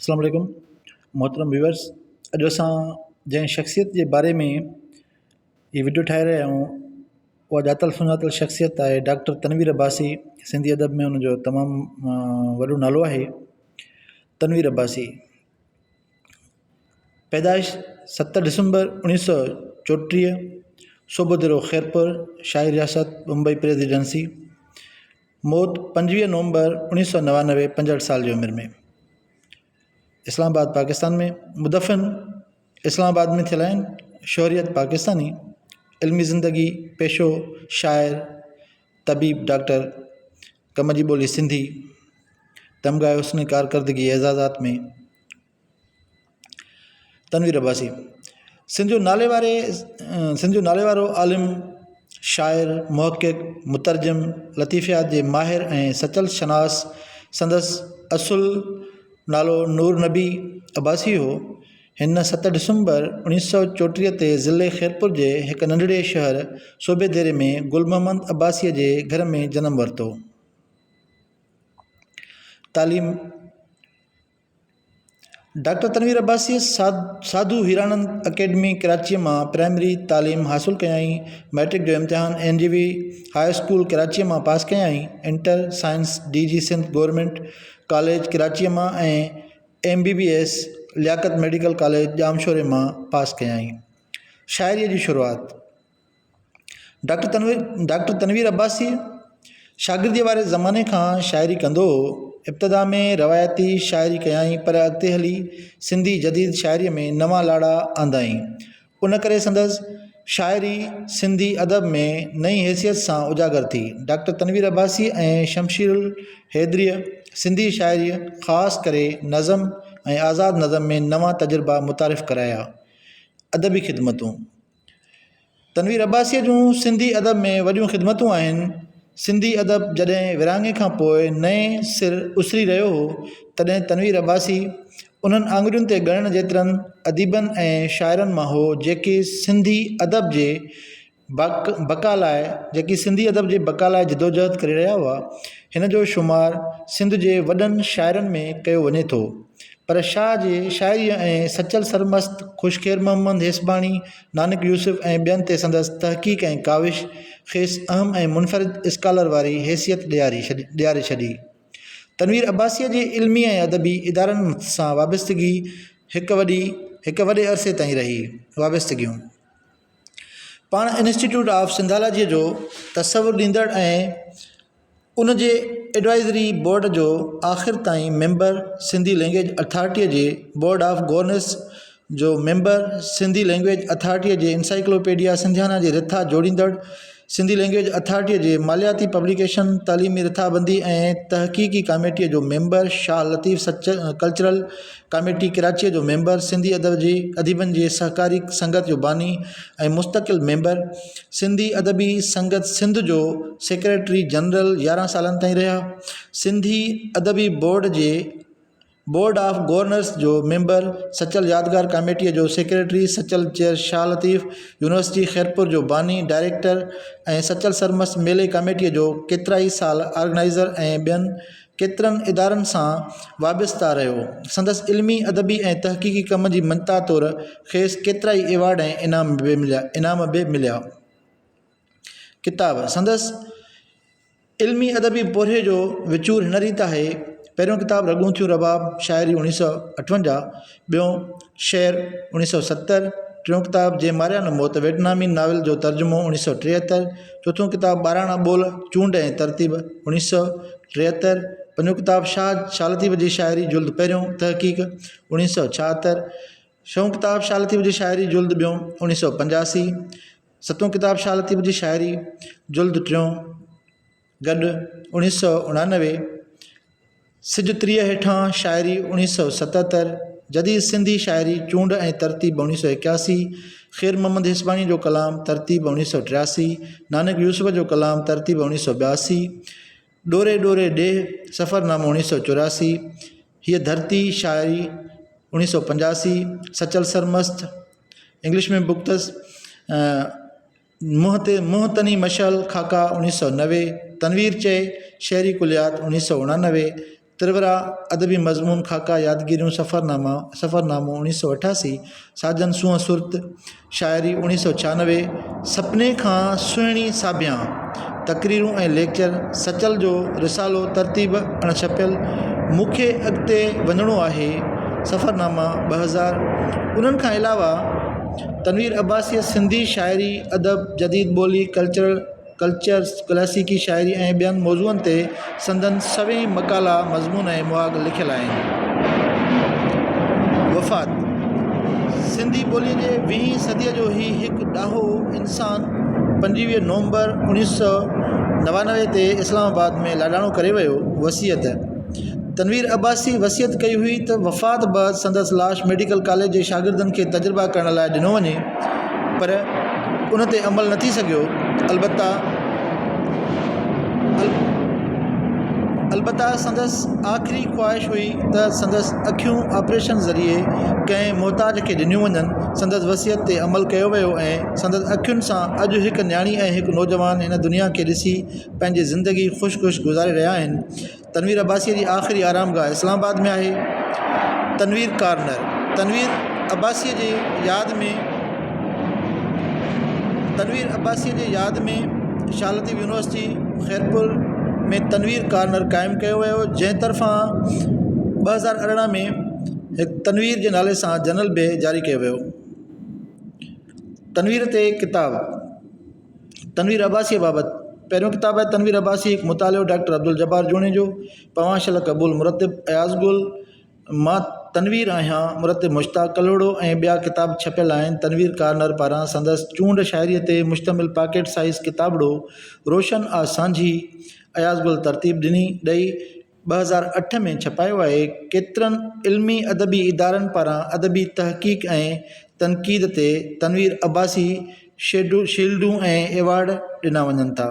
السلام عليڪم محترم ويورس اڄ اسان جنهن شخصيت جي باري ۾ هي وڊيو ٺاهي رهيا آهيون اها ڄاتل سڃاتل شخصيت آهي ڊاڪٽر تنوير عباسي سنڌي ادب ۾ ان جو تمام وڏو نالو آهي تنوير عباسي پيدائش 7 ڊسمبر 1934 صوبو خيرپور شاهي رياست بمبئي پريزيڊنسي موت 25 نومبر 1999 65 سال جي عمر ۾ اسلام آباد پاڪستان ۾ مدفن اسلام آباد ۾ ٿيل آهن شهريت پاڪستاني علمي زندگي پيشو شاعر طبيب ڊاڪٽر ڪم جي ٻولي سنڌي تمغه حسن ڪارڪردگي اعزازات ۾ تنوير عباسي سنڌ جو نالي واري سنڌ جو نالي وارو عالم شاعر محقق مترجم لطيفيات جي ماهر ۽ سچل شناس سندس اصل نالو نور نبي عباسي هو. هن 7 ڊسمبر 1934 تي ضلعي خيرپور جي هڪ ننڍڙي شهر صوبيديري ۾ گل محمد عباسيء جي گهر ۾ جنم ورتو. تعليم. ڊاڪٽر تنوير عباسيء ساڌو هيرانند اڪيڊمي ڪراچيء مان پرائمري تعليم حاصل ڪيائين. مئٽرڪ جو امتحان اين جي وي هاء اسڪول ڪراچيء مان پاس ڪيائين. Inter science D G Sindh government college ڪراچيء مان ۽ M B B S Liaquat medical college ڄامشوري مان پاس ڪيائين. شاعريء جي شروعات. ڊاڪٽر تنوير ڊاڪٽر تنوير عباسي شاگرديء واري زماني کان شاعري ڪندو هو. ابتدا ۾ روايتي شاعري ڪيائين پر اڳتي هلي سنڌي جديد شاعريء ۾ نوان لاڙا آندائين. ان ڪري سندس شاعري سنڌي ادب ۾ نئين حيثيت سان اجاگر ٿي. ڊاڪٽر تنوير عباسيء ۽ شمشيرالحيدريء سنڌي شاعريء خاص ڪري نظم ۽ آزاد نظم ۾ نوان تجربا متعارف ڪرايا. ادبي خدمتون. تنوير عباسيء جون سنڌي ادب ۾ وڏيون خدمتون آهن. سنڌي ادب جڏهن ورهاڱي کان پوء نئين سر اسري رهيو هو، تڏهن تنوير عباسي انهن آڱرين تي ڳڻڻ جيترن اديبن ۽ شاعرن مان هو، جيڪي سنڌي ادب جي بقا لاء جيڪي سنڌي ادب جي بقا لاء جدوجهد ڪري رهيا هئا. هن جو شمار سنڌ جي وڏن شاعرن ۾ ڪيو وڃي ٿو. پر شاهه جي شاعريء ۽ سچل سرمست، خوش خير محمد هيسباڻي، نانڪ يوسف ۽ ٻين تي سندس تحقيق ۽ ڪاوش کيس اهم ۽ منفرد اسڪالر واري حيثيت ڏياري ڇڏي. تنوير عباسيء جي علمي ۽ ادبي ادارن سان وابستگي هڪ وڏي هڪ وڏي عرصي تائين رهي. وابستگيون. پاڻ انسٽيٽيوٽ آف سنڌالاجيء جو تصور ڏيندڙ ۽ ان جي ايڊوائيزري بورڊ جو آخر تائين ميمبر، سنڌي لئنگئيج اٿارٽيء جي بورڊ آف گورنرس جو ميمبر، سنڌي لئنگئيج اٿارٽيء جي انسائيڪلوپيڊيا سنڌيانا جي رٿا جوڙيندڙ، سنڌي لئنگئيج اٿارٽيء جي مالياتي پبليڪيشن، تعليمي رٿابندي ۽ تحقيقي ڪاميٽيء جو member, Shah Latif cultural committee ڪراچيء جو ميمبر، سنڌي ادب جي اديبن جي سهڪاري سنگت جو باني ۽ مستقل ميمبر، سنڌي ادبي سنگت سنڌ جو سيڪريٽري جنرل 11 سالن تائين رهيا. سنڌي ادبي بورڊ جي بورڊ آف گورنرس جو ميمبر، سچل يادگار ڪاميٽيء جو secretary, Sachal chair Shah Latif university Khairpur جو باني ڊائريڪٽر ۽ سچل سرمست ميلي ڪاميٽيء جو ڪيترائي سال آرگنائيزر ۽ ٻين ڪيترن ادارن سان وابسته رهيو. سندس علمي، ادبي ۽ تحقيقي ڪم جي مڃتا طور کيس ڪيترائي ايوارڊ ۽ انعام به مليا. ڪتاب، سندس علمي ادبي پورهيي جو وچور هن ريت آهي، پهريون ڪتاب رڳون ٿيون رباب، شاعري 1958، ٻيون شعر 1970، ٽيون ڪتاب جي ماريا نه موت، ويٽنامي ناول جو ترجمو 1973، چوٿون ڪتاب ٻاراڻا ٻول، چونڊ ۽ ترتيب 1973، پنجون ڪتاب شاهه شاهه لطيف جي شاعري جلد پهريون، تحقيق، 1976، ڇهون ڪتاب شاهه لطيف جي شاعري جلد ٻيون، 1985، ستون ڪتاب شاهه لطيف جي شاعري جلد ٽيون، گڏ، 1989، سج تريء هيٺان، شاعري، 1977، جديد سنڌي شاعري، چونڊ ۽ ترتيب، 1981، خير محمد هيسباڻيء جو ڪلام، ترتيب، 1983، نانڪ يوسف جو ڪلام، ترتيب، 1982، ڏوري ڏوري ڏيهه، سفرنامو، 1984، هيء ڌرتي، شاعري، 1985، سچل سرمست، انگلش ۾ بڪ اٿس، منهن تي منهن تني مشعل، خاڪا، 1990، تنوير چئي، شعري ڪليات، 1989. ترورا، ادبي مضمون، خاڪا، يادگيريون، سفرناما، سفرنامو، اوڻيهه سؤ اٺاسي، ساجن سونهن سرت، شاعري، اوڻيهه سؤ 96، سپني کان سهڻي ساڀيان، تقريرون ۽ ليڪچر، سچل جو رسالو، ترتيب، اڻ ڇپيل، مون کي اڳتي وڃڻو آهي، سفرناما، 2000، انهن کان علاوه تنوير عباسيء سنڌي شاعري، ادب، جديد ٻولي، ڪلچرل، ڪلچر، ڪلاسيڪي شاعري ۽ ٻين موضوعن تي سندن سوين مقالا، مضمون ۽ مهاڳ لکيل آهن. وفات، سنڌي ٻوليء جي ويهين صديء جو هي هڪ ڏاهو انسان 25 نومبر 1999 تي اسلام آباد ۾ لاڏاڻو ڪري ويو. وصيت، تنوير عباسي وصيت ڪئي هئي ته وفات بعد سندس لاش ميڊيڪل ڪاليج جي شاگردن کي تجربا ڪرڻ لاء ڏنو وڃي پر ان تي عمل نه ٿي سگهيو البته البته سندس آخري خواهش هئي ته سندس اکيون آپريشن ذريعي ڪنهن محتاج کي ڏنيون وڃن سندس وصيت تي عمل ڪيو ويو ۽ سندس اکين سان اڄ هڪ نياڻي ۽ هڪ نوجوان هن دنيا کي ڏسي پنهنجي زندگي خوش خوش گذاري رهيا آهن تنوير عباسيء جي آخري آرامگاهه اسلام آباد ۾ آهي. تنوير ڪارنر، تنوير عباسيء جي ياد ۾ تنوير عباسيء جي ياد ۾ شاهه لطيف يونيورسٽي خيرپور ۾ تنوير ڪارنر قائم ڪيو ويو، جنهن طرفان 2018 ۾ هڪ تنوير جي نالي سان جنرل به جاري ڪيو ويو. تنوير تي ڪتاب. تنوير عباسيء بابت پهريون ڪتاب آهي تنوير عباسي هڪ مطالعو ڊاڪٽر عبدالجبار جوڻيجو، پوان شل قبول مرتب اياز گل، مان تنوير آهيان مرتب مشتاق ڪلهوڙو ۽ ٻيا ڪتاب ڇپيل آهن. تنوير ڪارنر پاران سندس چونڊ شاعريء تي مشتمل پاڪيٽ سائيز ڪتابڙو روشن آ سانجهي اياز گل ترتيب ڏني ڏئي 2008 ۾ ڇپايو آهي. ڪيترن علمي ادبي ادارن پاران ادبي تحقيق ۽ تنقيد تي تنوير عباسي شيلڊون ۽ ايوارڊ ڏنا وڃن ٿا.